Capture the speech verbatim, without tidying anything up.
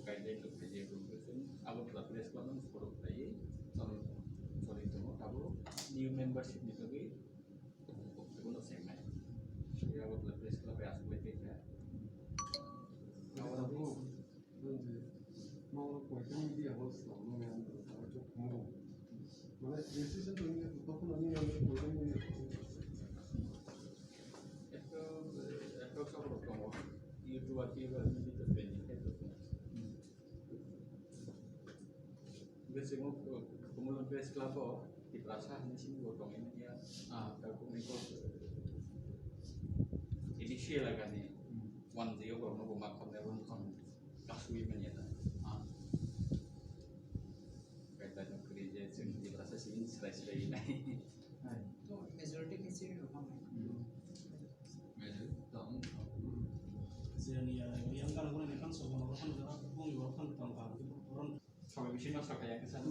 Guideline rok khaijak rok khe chwng Agartala Press Club no follow khlaiwi choli, choli tongo. Tabuk new membership ni bagwi bono chengnai. Agartala Press Club bai aswk lai kha. Abo tabuk. Nang koita media host nang nang yang tabuk chuk nang. Mane decision to ni to ko ni yang koita media host. Ekto, ekto sabro tongo. YouTube ati ba ni to training khai to. Bisingo Commonwealth Press Club o Tiprasa hinwi simi bo tongwi manya. Ah, ta kung ni ko edisi lagani wan jio borok no bo ma khamne wan kham kasui manya ta. Ah. Kaita no kri je simi Tiprasa simi srai srai nai. Hai. To majority ke siri ro khamai. Majority tong. Sini ya, yang kalau guna ni kan sobo no kan jara kung ni kan tong kan. Orang Sampai bisi noksa kaya kesan.